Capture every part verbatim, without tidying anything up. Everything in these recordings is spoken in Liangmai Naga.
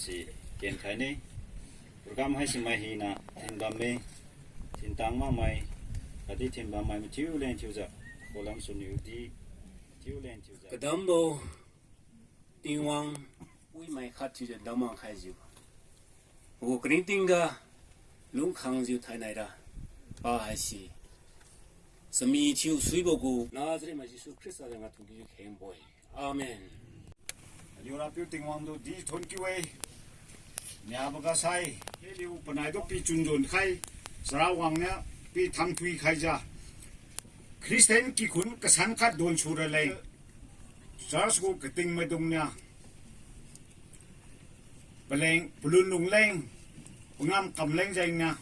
Si kenkhaine. Program haisi mai hina thinbamme, thintang makmai, khatdi thinbammai mathiu leng thiujiu, khulam suniu di thiu leng thiujiu. Kadambo Tingwang wimai khat thiujiu damwang khaijiu, pagu karingtingga lungkhangjiu thainaira pa haise, chami thiu suibo gu Nazareth mai Jesu Khrista jengga thonkiu khengbo-e. Amen. Aliu Rapiu Tingwang tu di thonkiu-e. Niaboga sai, heliu panai tu pi chunjon khai, charawang niu pi thangthui khaijiu, Christian kikhun kasan khat don sura leng, church gu kating maidung niu paleng, palun lungleng, pangam kamleng jengniu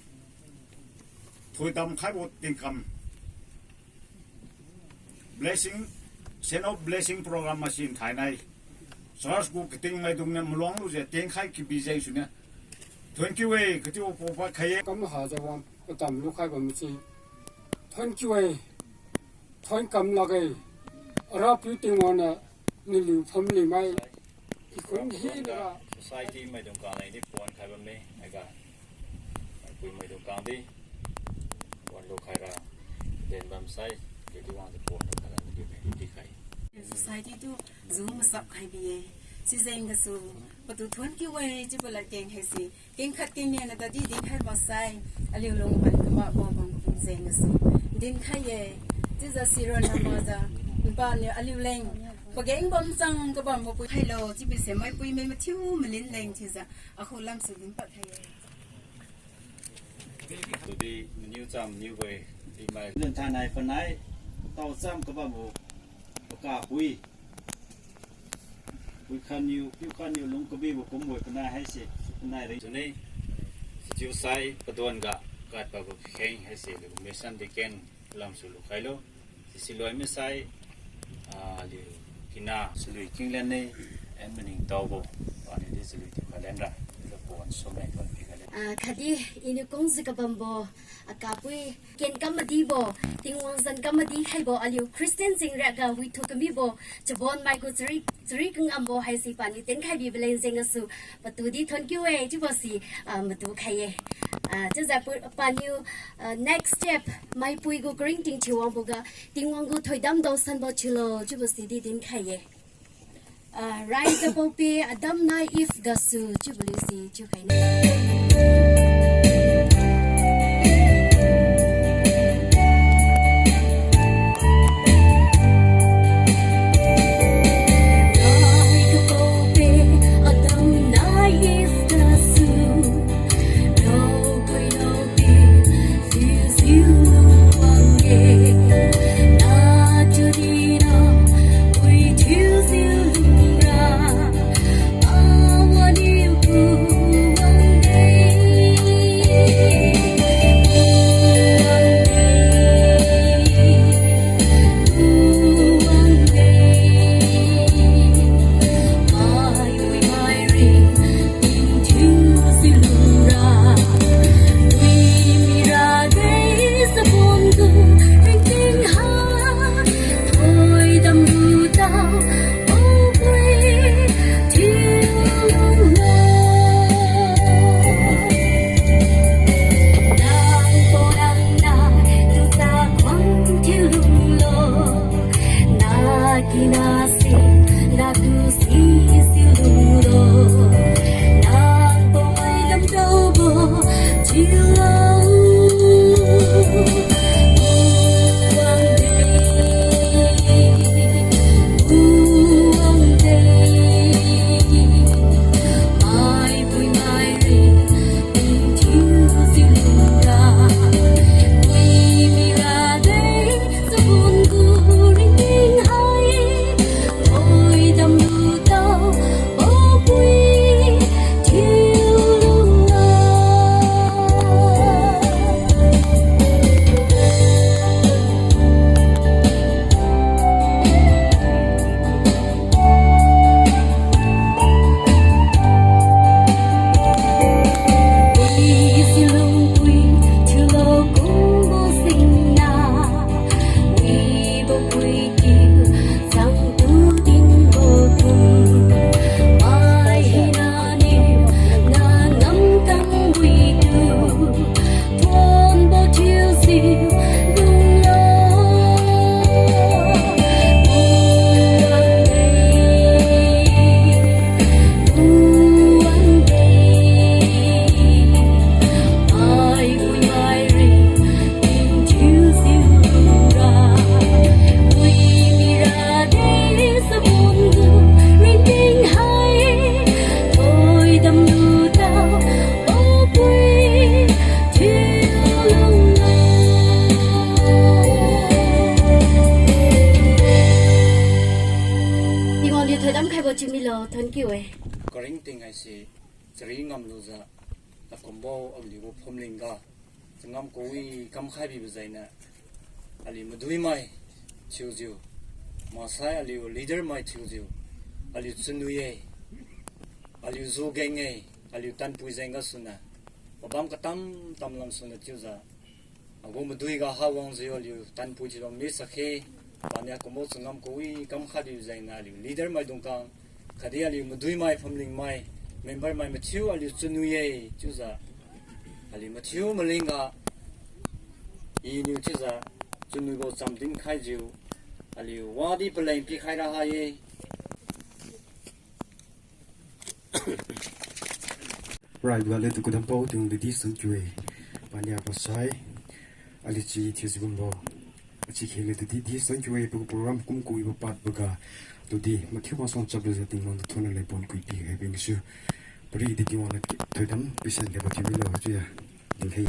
thoidam khaibo tingkam blessing, Sign of Blessing program masin thainai, church gu kating maidung niu maluang lujiu tengkhai kibi jeng suniu, thonkiu-e, katiu pupad khai-e. Kam hajiu wang katam lukhai bam si, thonkiu-e, thonkam lakge. Arapiu Tingwang niu naliu family mai kikhun hina society maidung kang leng di pon khai bamme, haiga pui maidung kang di pon lukhaira, den bamsai, kedi wangjiu pon lukhaira di khai. Society tu zu masap khai bi-e. Sijeng gasu, patu thonkiu-e chiubo ladkeng haise, kengkhat kengniana tadi dinkhai maksai, aliu lungpad kamakbo bam jeng gasu dinkhai-e. Chiujiu sironna majiu, npaniu aliu leng pageng bamchang kabam mapui khailo chiubise maipui mai mathiu malin leng chiujiu akhu lamsu dinpad khai-e. Tudi maniu cham niu-e, dimai lun thainai panai, tao cham kabambo pakapui, pui khatniu piu khatniu lung kabibo kumbo panai haise, panai ring sune. Sichiusai paduan ga kadpadbo kakheng haise, aliu mission deacon lamsu lukhailo. Sisi loi misai, ah, aliu kina chalui kinglen ne, en maningtaobo, paniu di chalui thiukhai lenra, ilo pon sumai pon pikha le. Ah, khatdi iniu kungjiu kabambo, akapui, ken kam madibo, Tingwang zan kam madi khaibo, aliu Christian jengriak ga withu kamibo, chabonmai gu chari, chari kangambo haise paniu tenkhai bibo leng jeng gasu, patu di thonkiu-e chiubo si, ah, matu khai-e. Ah, chiujiu pu-, paniu, ah, next step, maipui gu karingting thiuwangboga, Tingwang gu thoidam daosanbo thiulo chiubo si di dinkhai-e. Ah, rai ga paopi Adam nai Eve gasu chiubo liu si chiukhai ne. chari ngamlujiu, akumbo aliugu phumling ga changam kawi kamkhai bibo jengniu, aliu maduimai thiujiu, maksai aliu leader mai thiujiu, aliu chunwi-e, aliu jugeng-e, aliu tanpui jeng gasuniu, pabam katam tam lam suniu chiujiu, agu madui ga hawangjiu aliu tanpui thiulam misakhe, paniu akumbo changam kawi kamkhai bibo jengniu aliu leader maidung kang, khatdi aliu maduimai, phumling mai, member mai mathiu aliu chunwi-e chiujiu, aliu mathiu maling ga, iniu chiujiu, chunwibo chamdin khaijiu, aliu wadi paleng pikhai ra ha-e. Raiga le tu kadampao Tingwang tudi suan kiu-e. Paniu pasai, aliu chi thiujiu kumbo, achi kheng le tudi di suan kiu-e, pagu program kum kawibo padboga, tudi mathiu masuang chaplujiu Tingwang tu thonniu leng pon kui pikhai bingsu. Pari di Tingwang niu thoidam pisan khaibo thiu milo chiujiu dinkhai.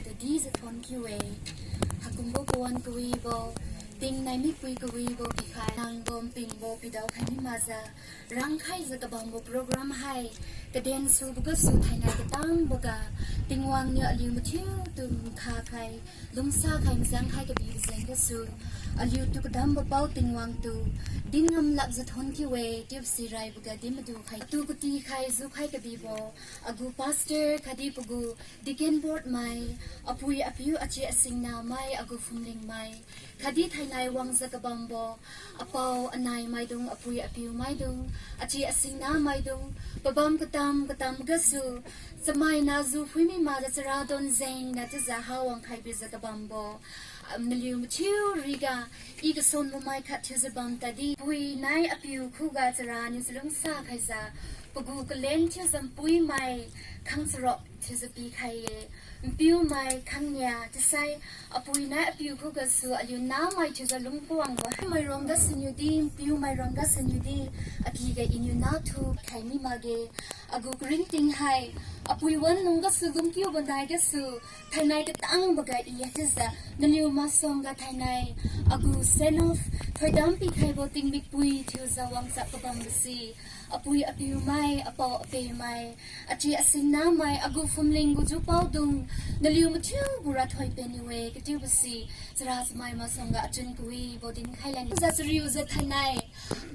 Tadi jathon kiu-e, haikumbo kawan kawibo, tingnai mipui kawibo pikhai nang bom Pingbo pidao khai mi makjiu, rangkhaijiu kabambo program hai, kaden subo gasu thainai katangboga, Tingwang niu aliu mathiu tu nkha khai, lungsa khai majang khai kabibo jeng gasu, aliutu kadambo pao Tingwang tu, din ngamlakjiu thonkiu-e, chiubo si raiboga din madu khai, tu katikhai jukhai kabibo, agu pastor khatdi pagu deacon board mai, apui apiu achi asingna mai, agu phumling mai, khatdi thainai wangjiu kabambo, apao anai maidung, apui apiu maidung, achi asingna maidung, pabam katam katam gasu, chamaina ju phuimi makjiu chara don jengna chiujiu hawang khaibijiu kabambo, am, naliu mathiu riga, i kasonbo mai khat thiujiu bam tadi, pui nai apiu khuga chara niu chalungsa khaijiu, pagu kalen thiujiu npuimai khang charuk thiujiu pikhai-e. Npiumai khangnia chiusai, apui nai apiu khugasu aliu namai thiujiu lungkuangbo hai mairong gasu niudi, npiumai rong gasu niudi, akiga iniu nathu khai mi makge. Agu karingting hai, apui wan lung gasu lungkiubo nai gasu, thainai katangboga i haichiujiu, naliu masuangga thainai, agu send off, thoidam pikhaibo tingmik pui thiujiu wangchak kabambo si, apui apiu mai, apao ape mai, achi asingna mai, agu phumling gu jupaodung, naliu mathiu gu rathoi pen niu-e, kachiubo si, chara chamai masuangga achun kawibo dinkhai lani. Jiu chariujiu thainai,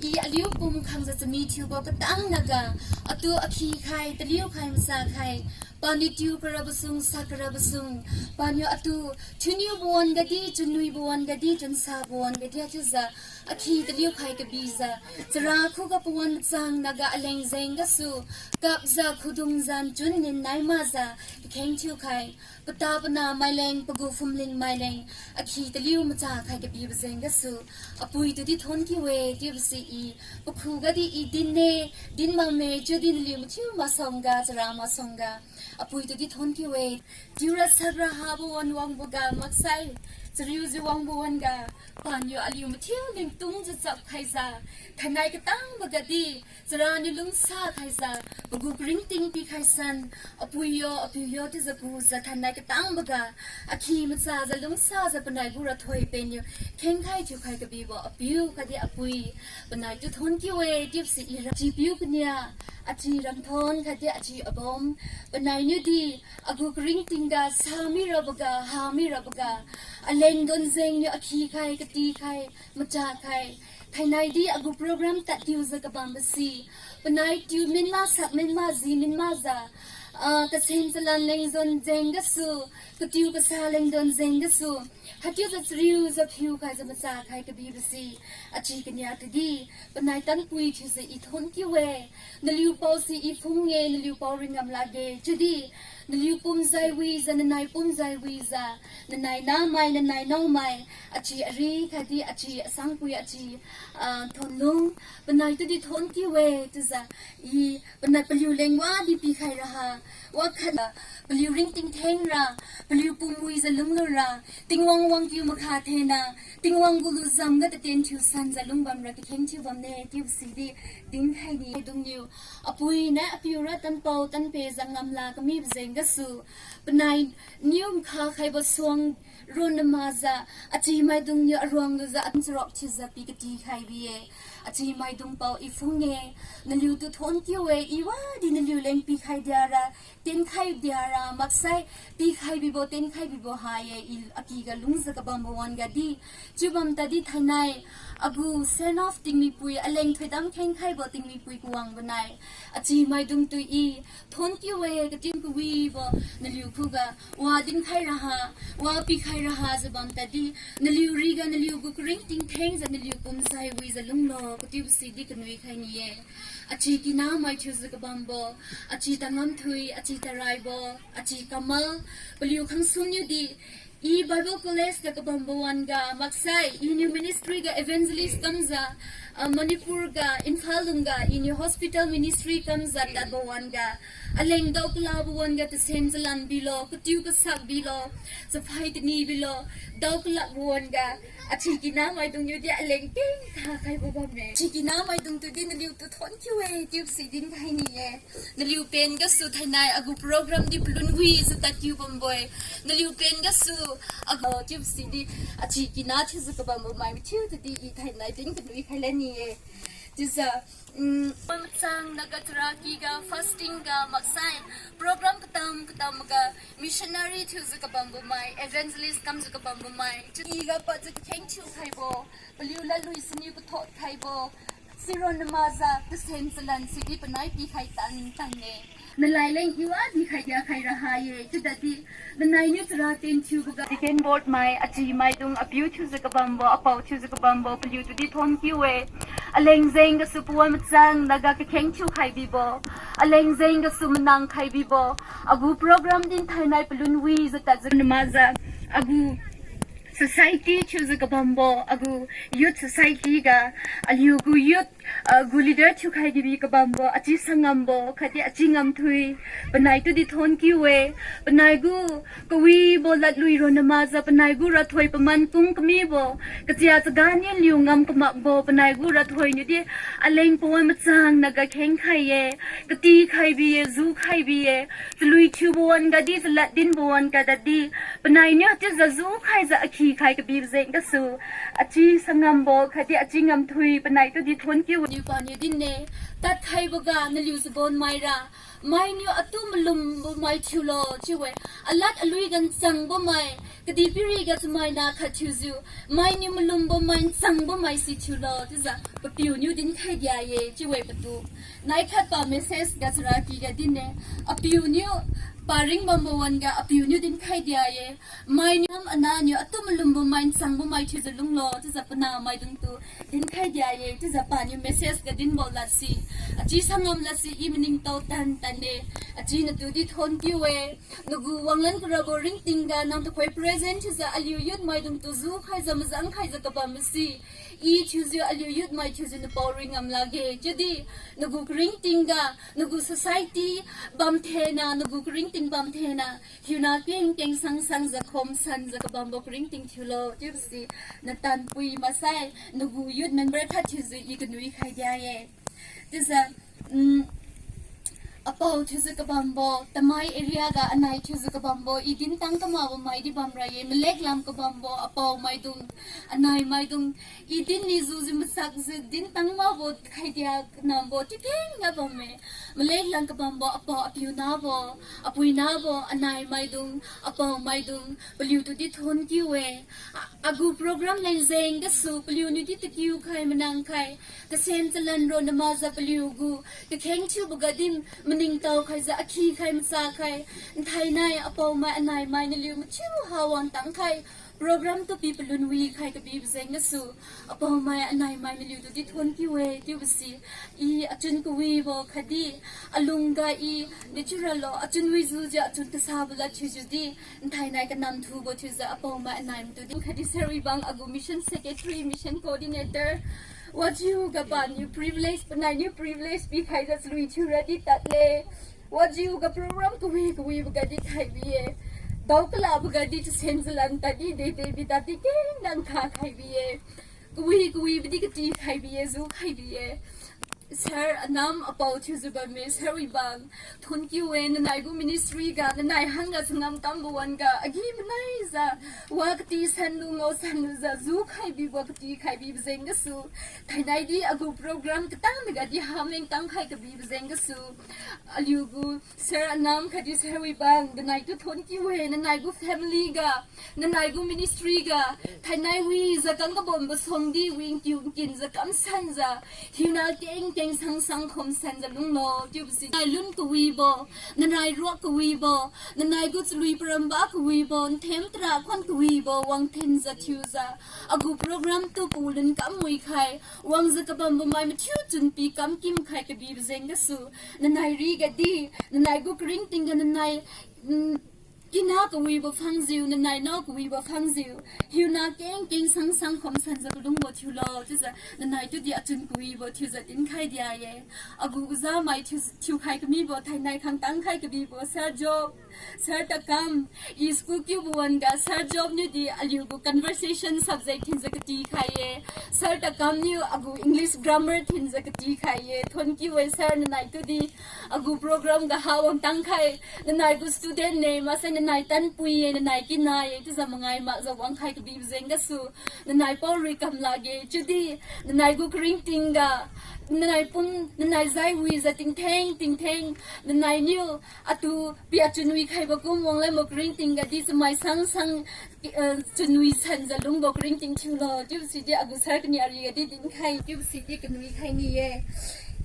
i aliu pum khangjiu chami thiubo katang naga, atu akhi khai, taliu khai, masa khai, paniu tiu karabo sung, sa karabo sung, paniu atu, thiuniubo wan gadi, chunnuibo wan gadi, chunsabo wan gadi, achiujiu, akhi taliu khai kabijiu, chara khuga pawan machang naga aleng jeng gasu, kapjiu khudung jan chun nin nai makjiu, kakheng thiukhai, pata pana maileng, pagu phumling maileng, akhi taliu macha khai kabibo jeng gasu, apui tudi thonkiu-e, chiubo si i, pakhuga di i din-e, din makme, chiudi naliu mathiu masuangga, chara masuangga, apui tudi thonkiu-e, tiura sakra habo wan wangboga maksai, chariujiu wangbo wan-ga, paniu aliu mathiu ningtungjiu chap khaijiu, thainai katangboga di, chara niu lungsa khaijiu, pagu karingting pikhai san, apui yo, apiu yo, chiujiu kujiu thainai katangboga, akhi machajiu lungsajiu panai gu rathoi pen niu, khengkhai thiukhai kabibo apiu khatdi apui, panai tu thonkiu-e, chiubo si ira. Achi piu kania, achi ramthon khatdi achi abom, panai niudi, agu karingtingga, sa miraboga, ha miraboga, aleng don jengniu akhi khai, kati khai, macha khai, thainai di agu program tadtiujiu kabambo si, panai tiu min ma, sak min ma, ji min majiu, ah, kasen chalan leng don jeng gasu, katiu kasa leng don jeng gasu, haichiujiu chariujiu phiu khaijiu macha khai kabibo si, achi kania tudi, panai tanpui thiujiu i thonkiu-e, naliu pao si i phung-e, naliu pao ringam lakge, chiudi, naliu pum jai wijiu, nanai pum jai wijiu, nanai namai, nanai naomai, achi ari khatdi achi asangpui achi, ah, thonlung, panai tudi thonkiu-e, chiujiu, i, panai paliu leng wadi pikhai raha, wakhat, paliu ringting thengra, paliu pum wijiu lunglura, Tingwang wangkiu makha thena, Tingwang gu lujamga tatien thiu sanjiu lungbamra kakheng thiu bamne, chiubo sidi, dinkhai ni, maidungniu, apui nai apiura tanpao tanpe jiu ngamla kamibo jeng gasu, panai niu nkha khaibo suang ronna makjiu, achi maidungniu aruang lujiu atam charuk thiujiu pi kati khai bi-e. Achi maidung pao i phung-e, naliutu thonkiu-e, i wadi naliu leng pikhai diara, tenkhai diara, maksai, pikhai bibo, tenkhai bibo ha-e, i akiga lungjiu kabambo wan-ga di. Chiubam tadi thainai, agu send off tingmipui, aleng thoidam khengkhaibo tingmipui kawangbo nai. Achi maidungtu i, thonkiu-e, katin kawibo, naliu khuga, wa dinkhai raha, wa pikhai raha jiu bam tadi, naliu riga naliu gu karingting thengjiu naliu pum jai wijiu lunglo, katiubo sidi kanui khai ni-e. Achi kinamai thiujiu kabambo, achi Tangamthui, achi Taraibo, achi Kamal, paliu khangsum niudi, i Bible College ga kabambo wan-ga, maksai, iniu ministry ga evangelist kamjiu, ah, Manipur ga, Imphal lungga, iniu hospital ministry kamjiu tadbo wan-ga, aleng daokalabo wan-ga, tasen chalan bilo, katiu kasak bilo, chaphai tani bilo, daokalakbo wan-ga, achi kinamaidung niudi aleng kengkha khaibo bamme. Achi kinamaidung tudi naliutu thonkiu-e, chiubo si dinkhai ni-e. Naliu pen gasu thainai agu program di palun wijiu tadkiu bambo-e. Naliu pen gasu Agu chiu sidi, achi kina thiujiu kabambo mai mathiu tudi i thainai din kanui khai lani ye. Chiujiu, mm, machang naga charaky ga fasting ga maksai program katam katam ga missionary thiujiu kabambo mai, evangelist kamjiu kabambo mai. Chiu i ga padjiu kakheng thiu khaibo, paliu ladlui siniu kathot khaibo, siro namajiu tasen chalan sidi panai pikhai tan tan-e. Nalai leng iwa dikhai diakhai raha ye, chiudadi, nanai niu chara ten thiuboga. Deacon board mai, achi maidung, apiu thiujiu kabambo, apao thiujiu kabambo, paliu tudi thon kiu-e. Aleng jeng gasu pawan machang naga kakheng thiu khai bibo. Aleng jeng gasu manang khai bibo. Agu program din thainai palun wijiu tadjiu namajiu. Agu society thiujiu kabambo, agu youth society ga, aliu gu youth, ah, gu leader thiukhai gibi kabambo, achi sangambo, khatdi achi ngamthui, panai tudi thon kiu-e, panai gu kawibo ladlui ro namajiu, panai gu rathoi paman kung kamibo, kachia chaga niu liu ngam kamakbo, panai gu rathoi niudi, aleng pawan machang naga kheng khai ye, kati khai bi ye, ju khai bi ye, chalui thiubo wan gadi, chalad dinbo wan gadadi, panai niu chiujiu ju khaijiu akhi khai kabibo jeng gasu, achi sangambo, khatdi achi ngamthui, panai tudi thon kiu-e. Niu paniu din-e, tad khaiboga naliu chabon maira, mainiu atu malumbo mai thiulo chiu-e, alad alui gan changbo mai, kadihpiriga chamaina khat thiujiu, mainiu malumbo mai nchangbo mai si thiulo, chiujiu papiu niu dinkhai dia ye, chiu-e patu. Nai khat pa message ga charaky ga din-e, apiu niu, paring bambo wan ga apiu niu dinkhai dia ye, mainiu anah niu atu malumbo mai nchangbo mai thiujiu lunglo, chiujiu panah maidungtu dinkhai dia ye, chiujiu paniu message ga dinbo ladsi, achi sangam ladsi i maningtao tan tan-e, achi natu di thon kiu-e, nagu wanglan karabo ringting ga nang tuhoi present thiujiu aliu youth maidungtu ju khaijiu mazang khaijiu kabam masi, i thiujiu aliu youth mai thiujiu napao ringam lakge, chiudi, nagu karingting ga, nagu society bam thena, nagu karingting bam thena, hiuna keng keng sang sangjiu khom sanjiu kabambo karingting thiulo, chiubo si, natanpui maksai, nagu youth member khat thiujiu i kanui khai dia ye. Chiujiu, mm, apao thiujiu kabambo, Tamei area ga anai thiujiu kabambo, i dintang kamakbo mai di bamra ye, malek lam kabambo, apao maidung, anai maidung, i din ni jujiu masakjiu dintang makbo khai dia nambo, chiu kengga bamme, malek lam kabambo, apao apiu nabo, apui nabo, anai maidung, apao maidung, paliutu di thon kiu-e, a- agu program leng jeng gasu, paliuniu di takiu khai manang khai, kasen chalan ro namajiu paliu gu, kakheng thiuboga di maningtao khaijiu akhi khai macha khai, nthainai apao mai anai mai naliu mathiu ha wangtang khai, program tu pi palun wi khai kabibo jeng gasu, apao mai anai mai naliutu di thon kiu-e chiubo si, i achun kawibo khatdi, alungga i, di chiuralo achun wijiujiu achun kasabo lad thiujiu di, nthainai kanam thubo thiujiu apao mai anai maitu di khatdi Sir Wibang agu mission secretary, mission coordinator, wajiu ga paniu privilege, panainiu privilege pikhaijiu chalui thiura di tadle. Wajiu ga program kawi kawibo ga di khai bi-e. Dao kalabo ga di chasen chalan tadi dede bi tadi kengna nkha khai bi-e. Kawi kawibo di kati khai bi-e, ju khai bi-e. Sir Anam apao thiujiu bamme, Sir Wibang, thon kiu-e, nanai gu ministry ga, nanai hangga changam kambo wan ga, agi manaijiu, wa kati sanlu ngao sanlujiu, ju khai bibo kati khai bibo jeng gasu, thainai di agu program katang naga di hameng tang khai kabibo jeng gasu, aliu gu, Sir Anam khatdi Sir Wibang, nanaitu thon kiu-e, nanai gu family ga, nanai gu ministry ga, thainai wijiu kam kabambo songdi wingkiu nkinjiu kamsanjiu, hiuna keng keng sang sang khomsanjiu lunglo chiubo si. Nai lun kawibo, nanai ruak kawibo, nanai gu chalui paramba kawibo, nthem tara khon kawibo wangthenjiu thiujiu, agu program tu palun kam wikhai, wangjiu kabambo mai mathiu chunpi kamkim khai kabibo jeng gasu, nanai riga di, nanai gu karingting ga nanai, mm, kina kawibo phangjiu, nanai nao kawibo phangjiu, hiuna keng keng sang sang khomsanjiu kalungbo thiulo chiujiu, nanaitu di achun kawibo thiujiu dinkhai dia-e. Agu ojamai thiu, thiukhai kamibo, thainai khangtang khai kabibo, Sir Job, Sir Takam, i school kiubo wan ga Sir Job niu di aliu gu conversation subject thinjiu kati khai-e. Sir Takam niu agu English grammar thinjiu kati khai-e. Thon kiu-e Sir, nanaitu di agu program ga ha wangtang khai, nanai gu student ne, maksai Nanai tanpui ye, nanai kina ye, chiujiu mangai makjiu wangkhai kabibo jeng gasu, nanai paorui kam lakge, chiudi, nanai gu karingting ga, nanai pum, nanai jaiwijiu tingtheng, tingtheng, nanai niu, atu pi achunwi khaibo kum wanglanbo karingting gadi chamai sang sang, eh, chunwi sanjiu lungbo karingting thiulo, chiubo sidi agu sir kani ari gadi dinkhai, chiubo sidi kanui khai ni ye.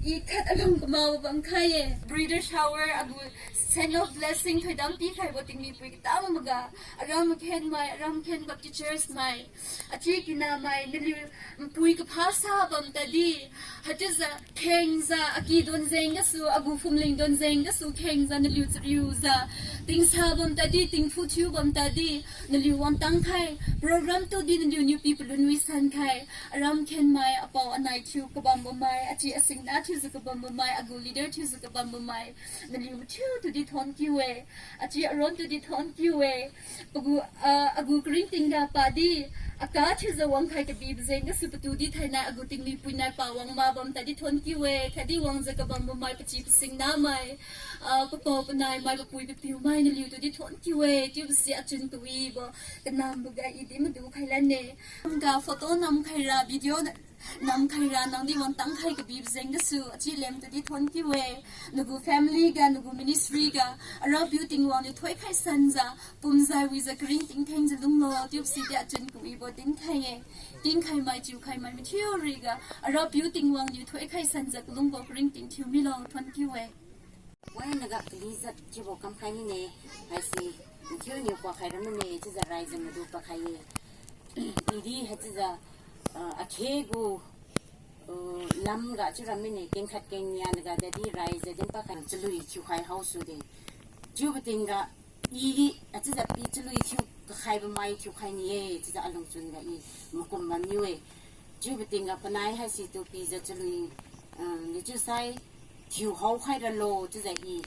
I khat alung kamabo bamkhai ye. Bridal shower agu send off blessing thoidam pikhaibo tingmipui katabo maga, aram khenmai, aram khenbo teachers mai, achi kina mai, naliu npui kapha sa bam tadi, haichiujiu khengjiu, aki don jeng gasu, agu phumling don jeng gasu, khengjiu, naliu chariujiu, tingsa bam tadi, tingphu thiu bam tadi, naliu wangtang khai, program tudi naliuniu pi palun wisan khai, aram khenmai, apao anai thiu kabambo mai, achi asingna thiujiu kabambo mai, agu leader thiujiu kabambo mai, naliu mathiu tudi thonkiu-e, achi aron tudi thonkiu-e. Pagu, ah, agu karingting ga padi, aka thiujiu wangkhai kabibo jeng gasu patu di thainai agu tingmipui nai pa wang ma bam tadi thonkiu-e, khatdi wangjiu kabambo mai pachi pasingna mai, ah, papao panai mai papui papiu mai naliu tudi thonkiu-e, chiubo si achun kawibo, kanambo ga i di madu khailan-e. Ga photo namkhaira, video namkhaira, nangdi wangtang khai kabibo jeng gasu, achi lem tudi thonkiu-e, nagu family ga, nagu ministry ga, Arapiu Tingwang niu thoikhai sanjiu, pumjai wijiu karingting thengjiu lunglo, chiubo sidi achun kawibo dinkhai-e. Tingkhai mai, chiukhai mai mathiu riga, Arapiu Tingwang niu thoikhai sanjiu kalungbo karingting thiu milo, thonkiu-e. Wai naga kali jat chiubo kamkhai mine, haise, mathiu niu pakhai ramine, chiujiu raijiu madu pakhai-e. Idi haichiujiu, ah, akhe gu, uh, lam ga chiu rammine, kengkhat kengnia naga dadi raijiu din pakhai, chalui thiukhai haosu de. Chiubo tingga, i, achiujiu pi chalui thiu kakhaibo mai thiukhai ni-e, chiujiu alungchun ga i makum bamniu-e. Chiubo tingga panai haise tu pijiu chalui, uh, nichiusai thiu haokhai ralo, chiujiu i,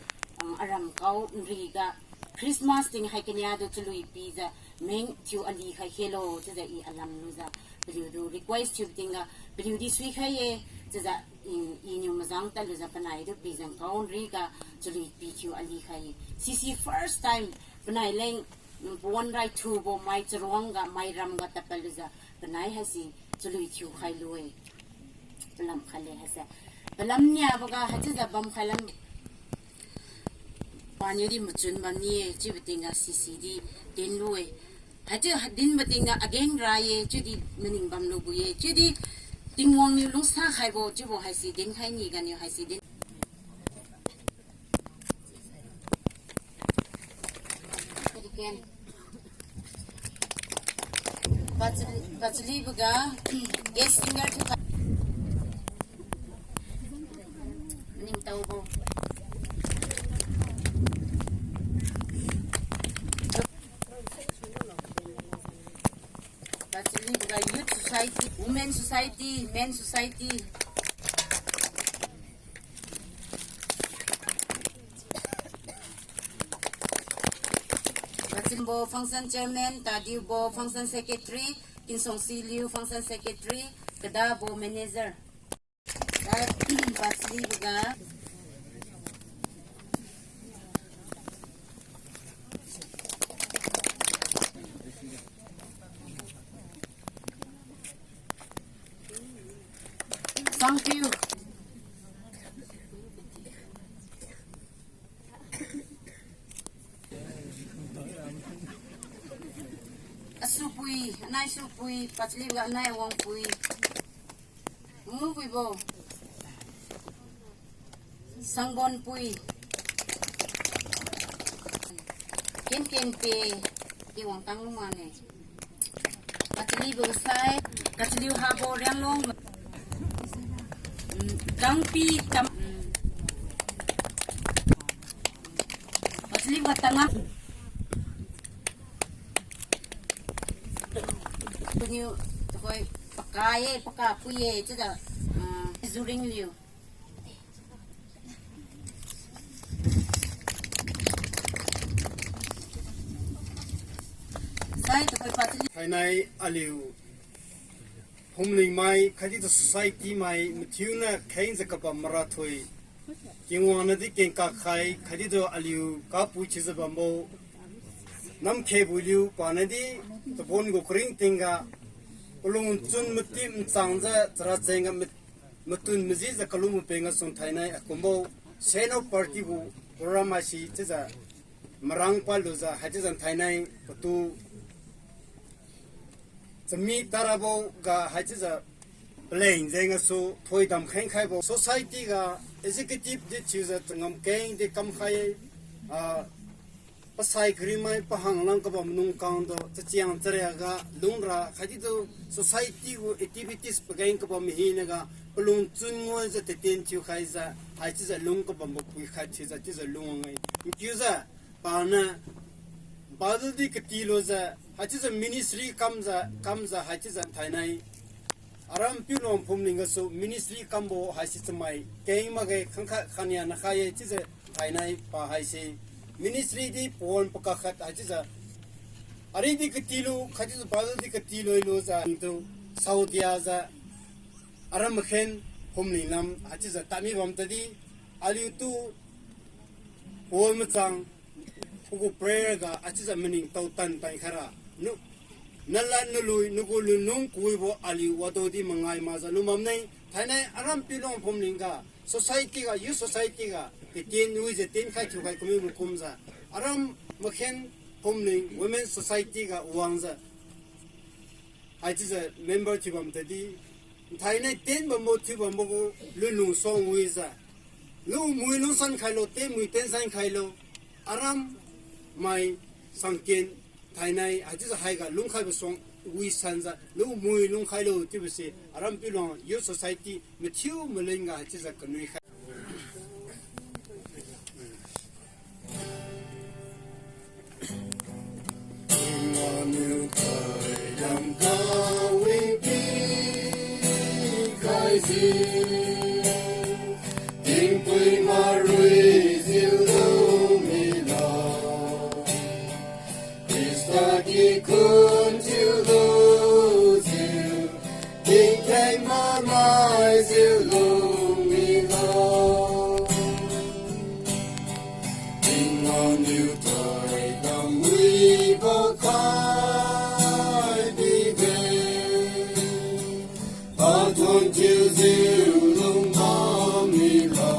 uh, aram kao nriga Christmas ting hai kania tu chalui pijiu meng thiu alikhai khelo, chiujiu i alam lujiu paliutu request thiubo tingga paliudi suikhai-e, chiujiu i, iniu majang tadlujiu panai tu pijiu kao nriga chalui pi thiu alikhai-e. Sisi first time panai leng, mm, pawan rai thubo mai charuang ga mai ram ga tadpadlujiu panai haise chalui thiukhai lu-e. Palam khatle haise. Palam niaboga haichiujiu bamkhai lam. Paniudi machun bamni-e, chiubo tingga sisi di dinlu-e. Haichiu dinbo tingga ageng ra-e, chiudi maning bamlubo-e, chiudi Tingwang niu lungsa khaibo, chiubo haise dinkhai ni ganiu haise din. Pachali, pachaliboga, guest singer thiu kha. Ningtaobo. Pachaliboga Youth Society, Women Society, Men Society. Pachalibo Function Chairman, Tadiubo Function Secretary, Kinsong Siliu Function Secretary, Kadabo Manager. Pachaliboga Sangpiu. Asupui, anai Supui, pachaliga anai Awangpui. Mungpuibo. Sangbonpui. Kenkenpe. Di wangtang lu mane. Kachalibo sai, kachaliu habo Rianglong. Mm, Kangpi tam, mm. Kachalibo tangam. Kuniu, tuhoi, paka ye, paka pui ye, chiuda, ah, Zuringliu. Sai tuhoi pachali. Thainai aliu phumlingmai khatdi tu society mai mathiuniu khengjiu kabam marathoi. Tingwang nadi kengkak khai khatdi tu aliu kapui chiujiu bambo. Namkhebo liu panadi, chabon gu karingting ga, palung chun mati machang jiu, chara cheng ga mat-, matun majijiu kalung mapeng gasu thainai akumbo, Seno party gu program haise chiujiu, marang palujiu, haichiujiu thainai patu, chami tarabo ga haichiujiu, paleng jeng gasu thoidam khengkhaibo society ga executive di thiujiu changam keng di kamkhai, ah, pasai karimai pahang lang kabam nung kangtu, chachiang charia ga lungra khatdi tu society gu activities pageng kabam hinaga, palung chun nguijiu tatien thiukhaijiu, haichiujiu lung kabambo pui khat thiujiu chiujiu lung-e. Nkiujiu, paniu, Bible di katilujiu, haichiujiu ministry kamjiu, kamjiu haichiujiu thainai. Aram Piulong phumling gasu ministry kambo haise chamai keng makge khangkhat khania nakhai-e chiujiu thainai pa haise. Ministry di pon pakak khat haichiujiu. Ari di katilu, khatdi Bible di katilu lujiu tu saodiajiu. Aram Makhen phumling lam haichiujiu tadmi bam tadi, aliutu pon machang, pagu prayer ga haichiujiu maningtao tan tan khaira. Nu, nalad nalui, nagu lunlung kawibo aliu wadaodi mangai makjiu lubamne, thainai Aram Piulong phumling ga, society ga, youth society ga, tatien wijiu tienkhai thiukhai kamibo kumjiu, Aram Makhen phumling Women Society ga wangjiu haichiujiu member thiubam tadi, thainai tien bambo thiubambo gu lunlung suang wijiu, lumui lungsan khailo, tienmui tiensan khailo, aram mai sangken thainai haichiujiu haiga lungkhaibo suang wisanjiu lumui lungkhailo chiubose Aram Piulong Youth Society mathiu maleng ga haichiujiu kanui khai. Tingwang niu thoidam kawipi khaisi, tingpui marui jiu lung milo, Khrista kikhun thiu lujiu, tingtheng mamai jiu lung milo. Tingwang niu thoidam wibo khai bide, pathon thiujiu lungbam milo,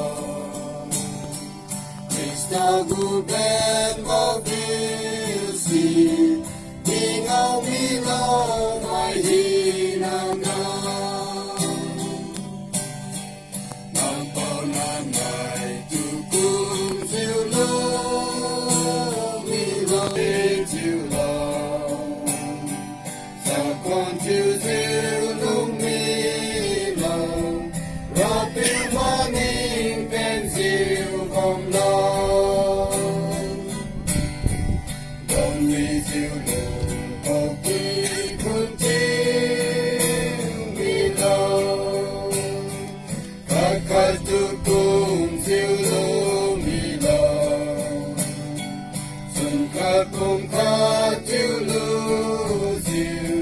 Khrista gu benbo piusi, tingao milo mai hinamga. Nampao namai tu kumjiu lung milo, thiulo. Chakhuang thiujiu lung milo, Rapiu maning penjiu bamlo. Bamwijiu lungbo kikhun thiu milo, khat khat tu kumjiu lung milo, sun khat pum khat thiu lujiu,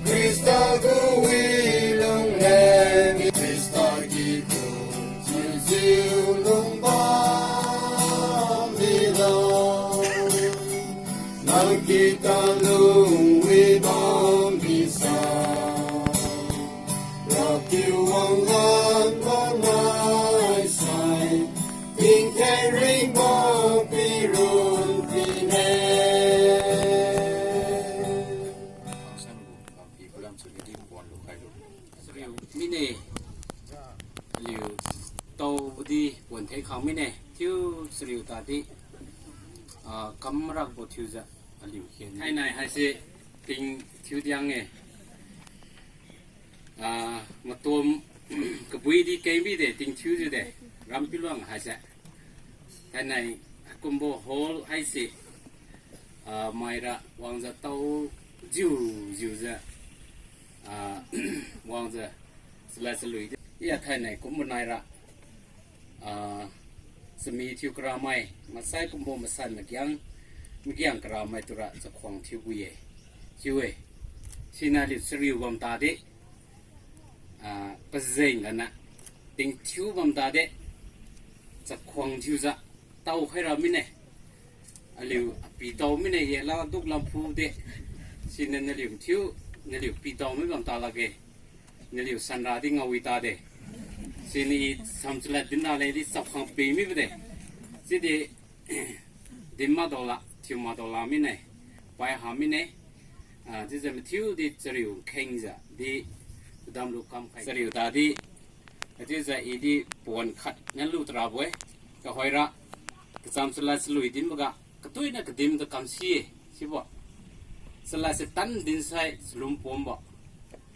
Khrista gu wi lunglen mi, Khrista kikhun thiujiu lungbam milo. Nang kita lungwi bam bisai, Rapiu wanglan bamai sai, tingtheng ringbo pirun pine. Chariu mine, aliu taodi pon thengkhang mine, thiu chariu tadi, ah, kamrakbo thiujiu aliu khen. Thainai haise tingthiu diang-e. Ah, matom kabuidi keng bide tingthiujiu de, Rampiluang haise. Thainai kumbo hall haise, ah, maira wangjiu tao jiu jiujiu, ah, wangjiu chalad chalui di. Ia thainai kumbo naira, ah, chami thiu karamai, masai kumbo masan magiang, magiang karamai tura chakhuang thiubo-e, chiu-e. Siniu aliu chariu bam tadi, ah, pajeng gana tingthiu bam tadi, chakhuang thiujiu tao khaira mine. Aliu Pitao mine ye la duk lamphu de. Siniu naliu thiu, naliu pitao mi bam ta lakge. Naliu sanra di ngao wi ta de. Siniu i samchala dinra leng di chap khang pe mibo de. Sidi din ma dao la, thiu ma dao la mine. Pai ha mine. Ah, chiujiu mathiu di chariu khengjiu di damlu kamkhai. Chariu tadi, chiujiu i di pon khat niu lu tarabo-e. Kahoira, kacham chalad chalui dinboga, katuina kadim tu kamsi-e, sibo. Chalad se tan dinsai chalum pombo.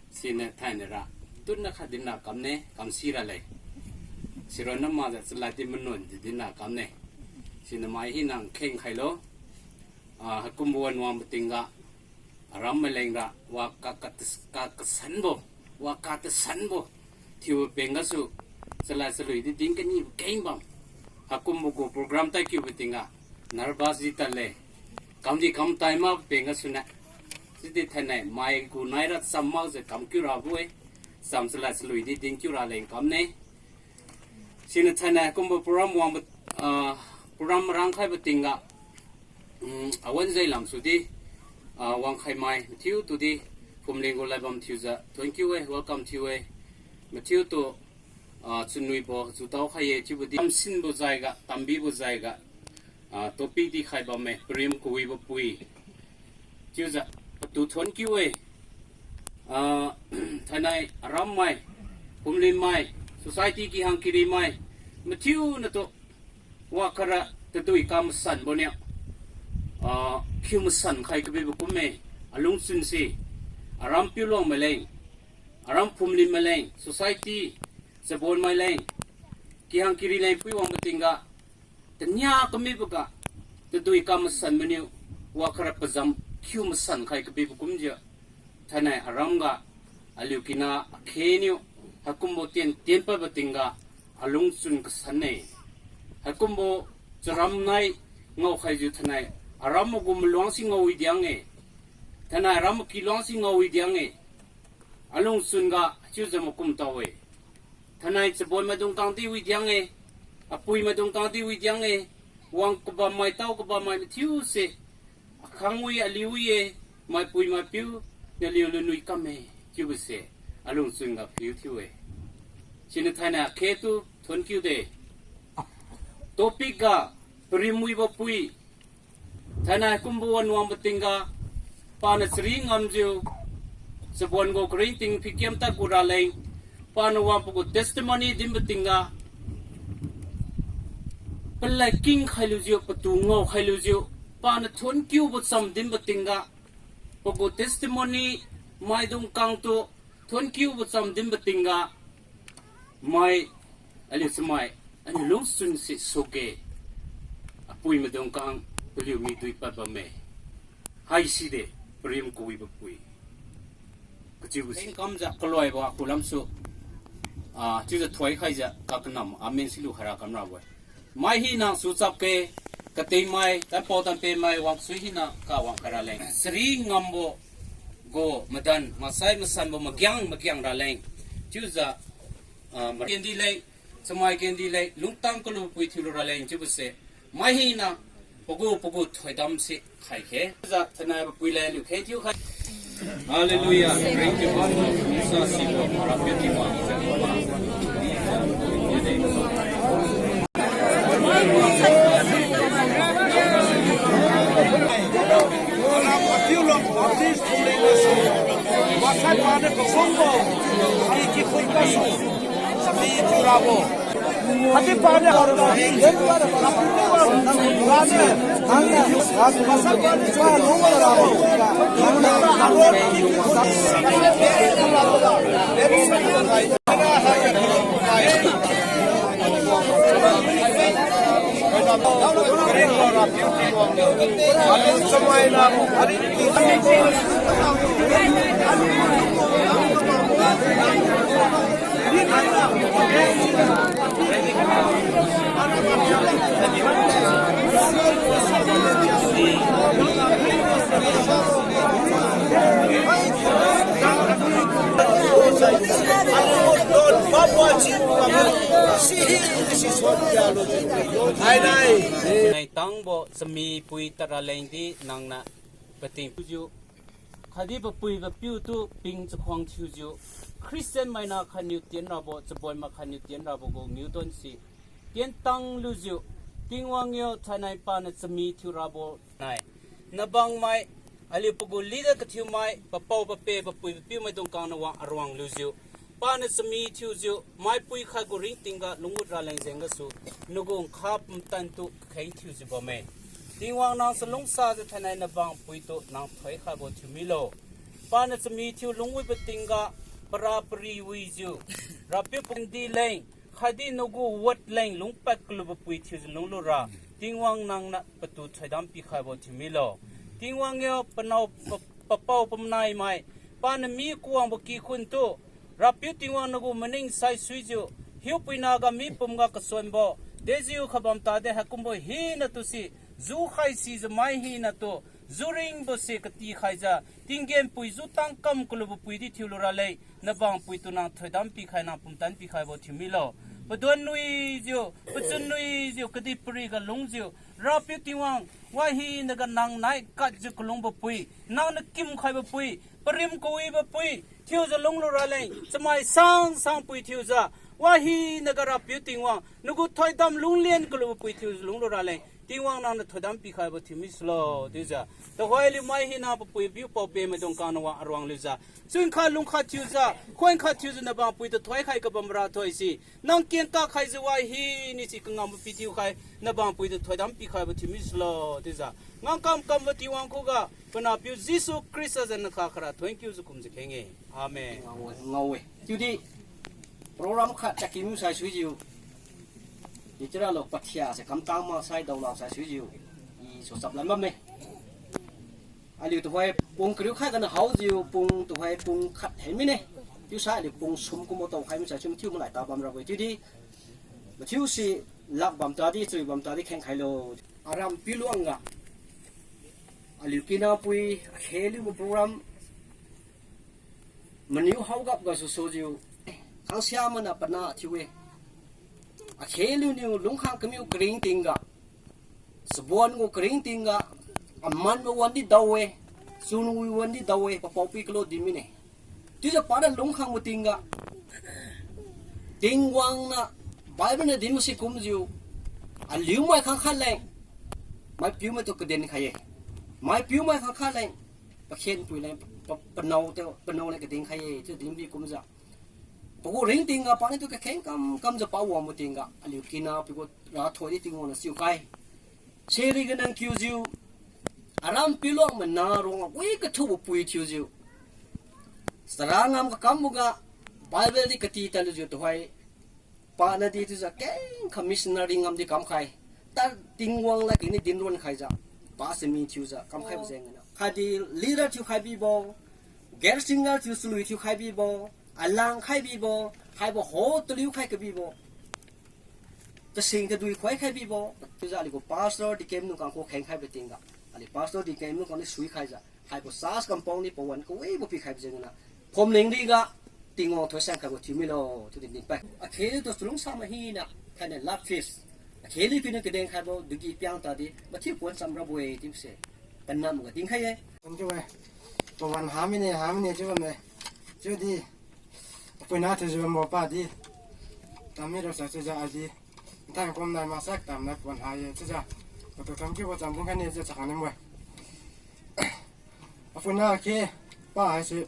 Siniu thainai ra, tunna khat dinra kamne, kamsi raleng. Sironna makjiu chalad di manuan di dinra kamne. Siniu mai hina kheng khailo. Ah, haikumbo wan wangbo tingga, aram maileng ra, wa ka, ka, ka, kasanbo, wa ka tasanbo, thiubo peng gasu, chalad chalui di din kanibo keng bam. Haikumbo gu program tadkiubo tingga, nervous di tadle. Kamdi kamtai mak peng gasuniu. Sidi thainai mai gu naira cham makjiu kamkiu rabo-e, cham chalad chalui di dinkiu raleng kamne. Siniu thainai kumbo program wang, ah, program rangkhaibo tingga, mm, awan jai lamsu di, ah, wangkhai mai, mathiu tu di, phumling gu laibam thiujiu, thank you e, welcome thiu e, mathiu tu, ah, chunwibo, chutao khai ye, chiubo di, tamsinbo jaiga, tambibo jaiga, ah, topic di khai bamme, parim kawibo pui. Chiujiu, patu thank you e. Ah, thainai aram mai, phumling mai, society kihang kiri mai, mathiu natu, wakara tadui kamasanbo niu, ah, khiu masan khai kabibo kumme, alungchun se, aram piuluang maileng, aram phumling maileng, society, chabon maileng, kihang kiri leng pui wangbo tingga, tania kamiboga, tadui kamasan maniu, wakara pazam khiu masan khai kabibo kumjiu, thainai aram ga, aliu kina akhe niu, haikumbo tien tien padbo tingga, alungchun kasan-e. Haikumbo charam nai ngaokhaijiu thainai, aram magu maluang si ngao wi diang-e. Thainai aram maki luang si ngao wi diang-e. Alungchun ga chiujiu makum tao-e. Thainai chabon maidung kang di wi diang-e. Apui maidung kang di wi diang-e. Wang kabammai tao kabammai mathiu se. Akhang wi aliu wi-e. Maipui maipiu naliu lunwi kamme. Chiubo se. Alungchun ga phiu thiu-e. Siniu thainai akhe tu thank you de. Topic ga parim wibo pui. Thainai kumbo wan wangbo tingga, paniu chari ngamjiu, chabon gu karingting phikiam tadgu raleng, paniu wang pagu testimony dinbo tingga, palad king khailujiu, patu ngao khailujiu, paniu thank you bo cham dinbo tingga, pagu testimony maidung kangtu thank you bo cham dinbo tingga, mai, aliu chamai, aliu lungchun si suge, apui maidung kang, paliu mi dui pad bamme. Haiside, parim kawibo pui. Kachiubo si. Lengkamjiu kaloibo akhu lamsu, ah, chiujiu thoikhaijiu kakanam amen silu khaira kamrabo-e. Mai hina suchapke, katingmai, tanpao tanpemai wangsui hina kawang khaira leng. Chari ngambo gu madan, maksai masanbo magiang magiang raleng. Chiujiu, ah, ma kendi leng, chamai kendi leng, lungtang kalu pui thiulu raleng chiubo se. Mai hina, pagu pagu thoidam si khaikhe. Chiujiu thainai papui leng aliu kheng thiu khai. Hallelujah. Praise the Lord. Isa sibo, Rapiu Tingwang. Nai tang Bo chamipui tadra lengdi nangniu pating thiujiu, khatdi papui papiu tu ping chakhuang thiujiu, Christian maina khatniu tienrabo, chabonmai khatniu tienrabo gu ngiudon si tientang lujiu, Tingwang yo thainai paniu chami thiurabo nai, nabang mai, aliu pagu leader kathiumai, papao pape, papui papiu maidung kangna wang aruang lujiu, paniu chami thiujiu, maipui khat gu ringtingga lungwut raleng jeng gasu, nagu nkha pumtan tu kakheng thiujiu bamme. Tingwang nang chalungsajiu thainai nabang pui tu nang thoikhaibo thiu milo. Paniu chami thiu lungwutbo tingga, para pari wijiu, Rapiu pumdi leng, khatdi nagu word leng lungpad kalubo pui thiujiu lunglura, Tingwang nangniu patu thoidam pikhaibo thiu milo. Tingwang yo panao pa-, papao pamnai mai, paniu mi kawangbo kikhun tu, Rapiu Tingwang nagu maning saisuijiu, hiupuina ga mipum ga kasuanbo, dejiu khabam tade haikumbo hinatu si, jukhai sijiu mai hinatu, juringbo si katikhaijiu, tinggenpui jutang kam kalubo pui di thiulu raleng, nabang pui tu nang thoidam pikhai nang pumtan pikhaibo thiu milo. Paduan nuijiu, pachun nuijiu, kadihpiriga lungjiu, Rapiu Tingwang, wahinaga nang nai katjiu kalungbo pui, nangniu kimkhaibo pui, parim kawibo pui thiujiu lunglu raleng, chamai sang sang pui thiujiu, wahinaga Rapiu Tingwang, nagu thoidam lunglien kalubo pui thiujiu lunglu raleng, Tingwang nangniu thoidam pikhaibo thiu misulo chiujiu, tuhoi aliu mai hina papui piu paope maidung kangna wang aruang lujiu, chunkha lungkha thiujiu, khoinkha thiujiu nabang pui tu thoikhai kabam rathoi si, nang kengkak khaijiu wahiniu si kangambo pi thiukhai, nabang pui tu thoidam pikhaibo thiu misulo chiujiu, ngangkam kambo Tingwang khuga, panahpiu Jesu Khrista jiu nakha khara thuonkiujiu kumjiu kheng-e. Amen. Ngao-e, ngao-e. Chiudi program khat tadkiu sai suijiu, di chiuralo pathia se kamtang maksai daolak sai suijiu, i suchap lan bamme. Aliu tuhoi pung kariu khat gana haojiu pung tuhoi pung khat hen mine. Chiusai aliu pung sum kumbo taokhai misai sum thiu malai ta bamrabo-e chiudi, mathiu si lak bam tadi, chui bam tadi khengkhailo. Aram piluang ga aliu kinapui akheliubo program maniu haogap gasu sujiu, khangsia mana pana thiu-e. Akheliuniu lungkhang kamiu karingtingga, chabon gu karingtingga, amanbo wan di dao-e, chunwi wan di dao-e, papao pi kalo din mine. Chiujiu pana lungkhangbo tingga, Tingwang niu Bible niu dinbo si kumjiu, aliu mai khangkhat leng, maipiu maitu kaden khai-e. Maipiu mai khangkhat leng, pakhenpui leng, pa-, panao tu, panao leng kaden khai-e chiu dinbi kumjiu, pagu ringtingga paniu tu kakheng kam kamjiu pawangbo tingga aliu kinapui gu rathoi di Tingwang niu chiukhai. Siri ganang kiujiu, aram piluang mana ruangga wi kathubo pui thiujiu, chara ngam kakamboga, Bible di kati tadlujiu tuhoi, panadi chiujiu kengkha missionary ngam di kamkhai. Tad Tingwang ladkeng niu dinron khaijiu, pa chami thiujiu kamkhaibo jengniu, khatdi leader thiukhai bibo, guest singer thiu chalui thiukhai bibo, alang khai bibo, haibo ho taliu khai kabibo, tasing tadui khoi khai bibo, chiujiu aliu gu pastor, deacon nung kangkhu khengkhaibo tingga, aliu pastor, deacon nung kangni suikhaijiu, haibo church kampao ni pawan kawibo pikhaibo jengniu, phomling riga, Tingwang thoisang khaibo thiu milo chiudi dinpai. Akheliu tu chalungsa mahina, thainai love feast, akheliu kiniu kaden khaibo degi piang tadi mathiu pon cham rabo-e chiubose, panamga dinkhai-e. Thank you-e. Pawan hamine, hamine chiu bamme. Chiudi, apuina thiujiu bambo padi, tammi rasa chiujiu adi, nthai kumnai maksai tamnai pawan ha-e chiujiu, patu thank you bo cham dinkhai ne chiu chakhang nimbo-e. Apuina khe, pa haise,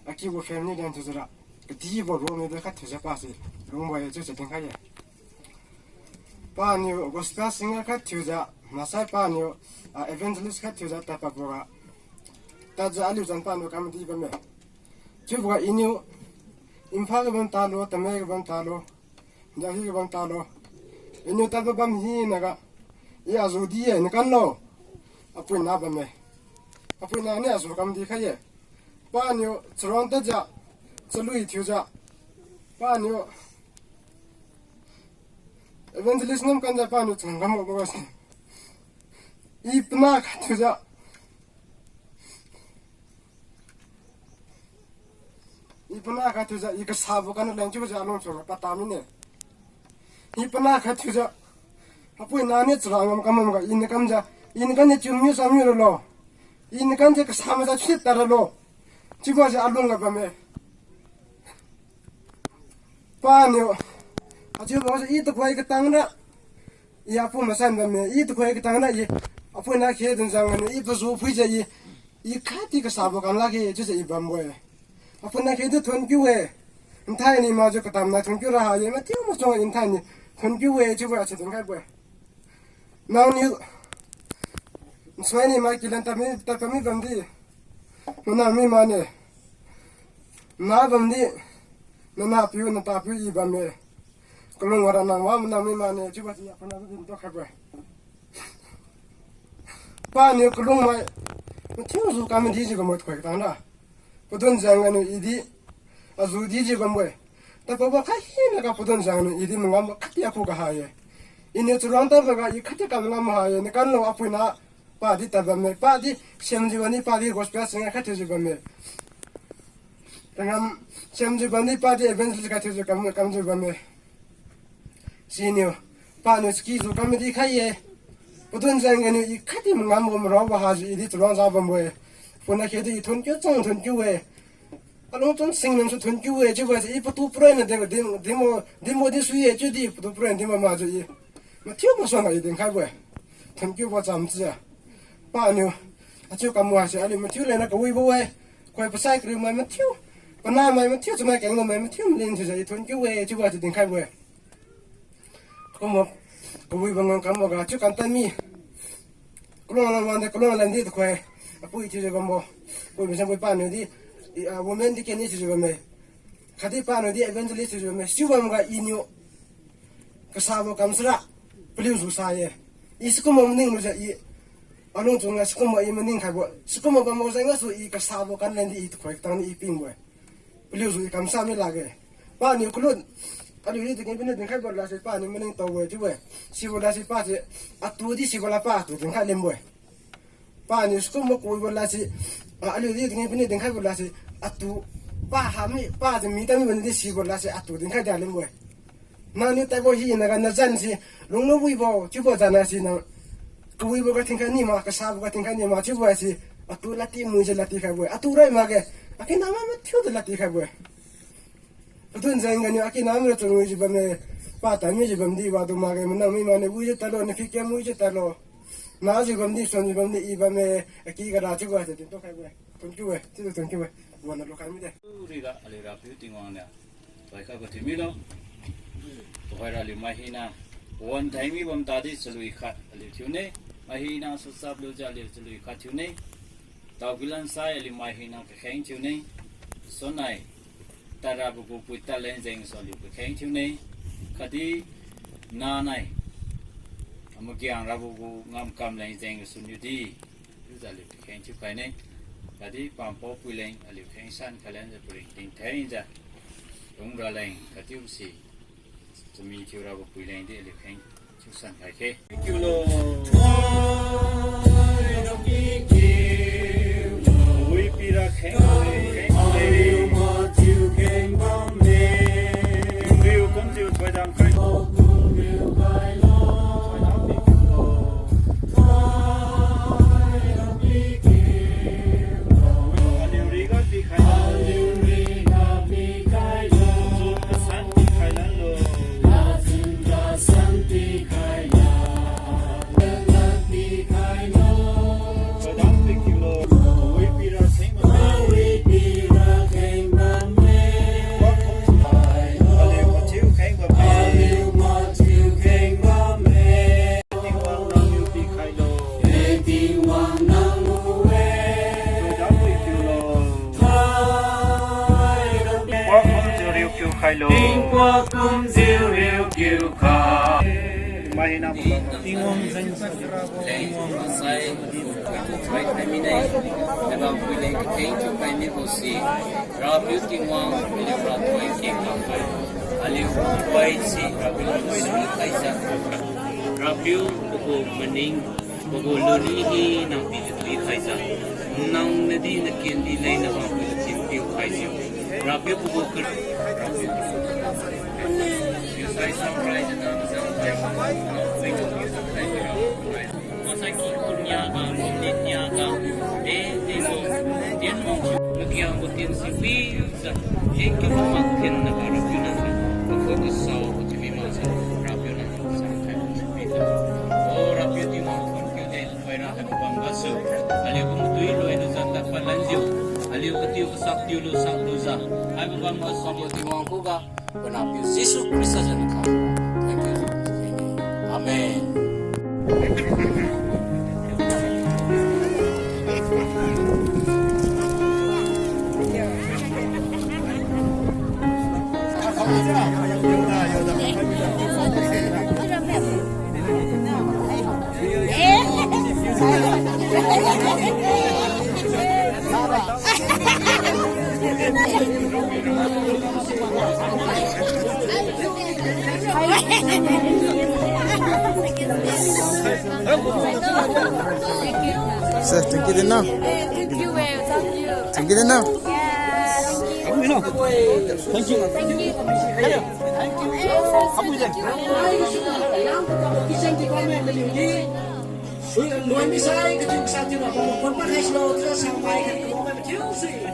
akibo family den thiujiura, kadibo role model khat thiujiu pase lungbo-e chiujiu dinkhai-e. Paniu gospel singer khat thiujiu, maksai paniu, ah, evangelist khat thiujiu tadpadboga, tadjiu aliu zan paniu kam di bamme. Chiuboga iniu Imphal ga bam talo, Tamei ga bam talo, Delhi ga bam talo, iniu tadbo bam hinaga, i azu di-e, nakanlo, apuina bamme. Apuina niu azu kam dikhai-e. Paniu charon tadjiu, chalui thiujiu, paniu evangelist nam kanjiu paniu chang kam boga se, i pana khat thiujiu, i pana khat thiujiu, i kasabo kanu leng chiubojiu alung suga pata mine. I pana khat thiujiu, Apui nani chara ngam kam bamga, iniu kamjiu, iniu kamjiu chunmi chami ralo. Iniu kamjiu kasa maza chiu tad ralo. Chiubo jiu alung ga bamme. Paniu, achiubo jiu i tuhoi katang ra, i apu masan bamme, i tuhoi katang ra i, apui na khe dun jang ganiu, i pazu phuijiu i, i khatdi kasabo kam lakge chiujiu i bambo-e. Apu na khe tu thonkiu-e. Nthai ni makjiu katam na thonkiu ra ha ye, mathiu masuang nthai ni thonkiu-e chiubo achiu dinkhaibo-e. Nangniu, nsai ni mai kilen tadmi, tadpami bamdi, mana mi mane. Na bamdi, nana piu, nata piu i bamme. Kalung wara nang wa mana mi mane, chiubo si apu na tu din tu khaibo-e. Paniu kalung mai, mathiu zu kam dijiu bambo tuhoi katang ra. Padun jang ganiu i di, azu dijiu bambo-e. Tadpabo khai hinaga padun jang ganiu i di mangambo khatdi akhu kaha ye. Iniu charuang tadboga i khatdi kam ngam ha ye, nikanlo apui na, padi tad bamme, padi siamjiu bamdi, padi gospel singer khat thiujiu bamme. Rangam siamjiu bamdi, padi evangelist khat thiujiu kam, kamjiu bamme. Siniu, paniu chakijiu kam di khai ye. Padun jang ganiu i khatdi mangambo maraobo hajiu i di charuang ja bambo-e. Apu na khe di i thonkiu chang thonkiu-e. Alung chun sing nang su thonkiu-e chiubo si i patu puroi na di, di, dimo, dimo di sui ye chiudi patu puroi na dimo makjiu i. Mathiu masuang ga i dinkhaibo-e. Thonkiubo cham chiujiu. Paniu, achiu kam wa se aliu mathiu leng na kawibo-e. Khoi pasai kariu mai mathiu. Pana mai mathiu, chamai kenglo mai mathiu, malin thiujiu i thonkiu-e chiubo si dinkhaibo-e. Kumbo, kawibo ngam kamboga chiu kam tadmi. Kalung lam wangde, kalung lam di tuhoi. Apui thiujiu bambo. Pui masan pui paniu di, i, ah, women deacon ni thiujiu bamme. Khatdi paniu di evangelist thiujiu bamme. Siu bamga iniu kasabo kam sara, paliujiu sa ye. I sikumbo maning lujiu i, alung chunga sikumbo i maning khaibo. Sikumbo bambo jeng gasu i kasabo kam leng di i tuhoi katang di i pingbo-e. Paliujiu i kamsa mi lakge. Paniu kalut, aliu di tingkeng piniu dinkhaibo lad se paniu maningtao-e chiubo-e. Sibo lad se pa se, atu di sibo lad pa atu dinkhai lenbo-e. Paniu sikumbo kawibo lad se, ah, aliu di tingkeng piniu dinkhaibo lad se, atu, pa hami, pa se mi tadmi bamdi sibo lad se atu dinkhai da lenbo-e. Nangniu tadbo hinaga nazan se, lunglu wibo chiubo zan na se nang, kawibo ga tingkhai ni ma, kasabo ga tingkhai ni ma chiubo se, atu ladti muijiu ladti khaibo-e. Atu rai makge, akinam mathiu di ladti khaibo-e. Padun jeng ganiu akinam ra chun wijiu bamme, pa tadmijiu bamdi wadu makge, manang mi mane wijiu tadlo, napikem wijiu tadlo. Najiu bamdi, suanjiu bamdi i bamme, aki ga ra chiubo se dinto khaibo-e. Thonkiu-e, chiujiu thonkiu-e. Wan na lukhai mide. Riga aliu Rapiu Tingwang niu thoikhaibo thiu milo. Tuhoira aliu mai hina wan thaimi bam tadi chalui khat aliu thiune. Mai hina suchap lujiu aliu chalui khat thiune. Taokilan sai aliu mai hina kakheng thiune. Sunnai, tadrabo gu pui tadleng jengsu aliu kakheng thiune. Khatdi nanai, amagiang rabo gu ngamkam leng jengsu niudi, chiujiu aliu kakheng thiukhaine. Khatdi pampao puileng aliu kheng san khalenjiu paring tingthengjiu, lungraleng khatdi si chami thiurabo puileng di aliu kheng thiusan khaikhe. Kiulo. Wipira kheng, kheng, kheng. Riu kumjiu thoidam khai. Tingwang nangniu pikhailo. Tingwang nangniu e. Thoidam pikiulo. Tingkua kumjiu riu kiukhailo. Tingkua kumjiu riu kiukha. Mai hina Tingwang jeng sa. Tingwang sai. Bai khai mine. Nabam puileng kakheng thiukhai mibo si. Rapiu Tingwang, aliu rathoi kengkam khai. Aliu rathoi si, Rapiu nang sui khaijiu. Rapiu pagu maning, pagu luni hi nang pi tui khaijiu. Nang nadi nakendi leng nabam pui thin piu khaijiu. Rapiu pagu kar-, Rapiu. Sai samrai jana majang Masaki kunia ga, kunia ga, de, de, so, Tienwang, makiang bo tien si wi, za, thank you, mama, tien na ga, Rapiu na, mako ga sao, bo timi ma sa, Rapiu na, sa, kai, sa, pi, ta. O, Rapiu Tingwang, thank you, de, pai ra, hai, bam ga su. Aliu kum tui loi lu za, ta, pa lan jiu. Aliu katiu, kasak tiu lu, sak lu za. Hai, bam ga sa, bo Tingwang khuga. Panahpiu Jesu Khrista zan kha. Thank you, Lord. Amen. Sir, thank you din na. Thank you, eh, thank you. Thank you din na. Yeah, thank you. Thank you. Thank you. Eh, sir, sir, thank you. Loi misai, kachuk sa tiu na, pon pon hai slo, tiu sa mai kan, kamo mai tiu si.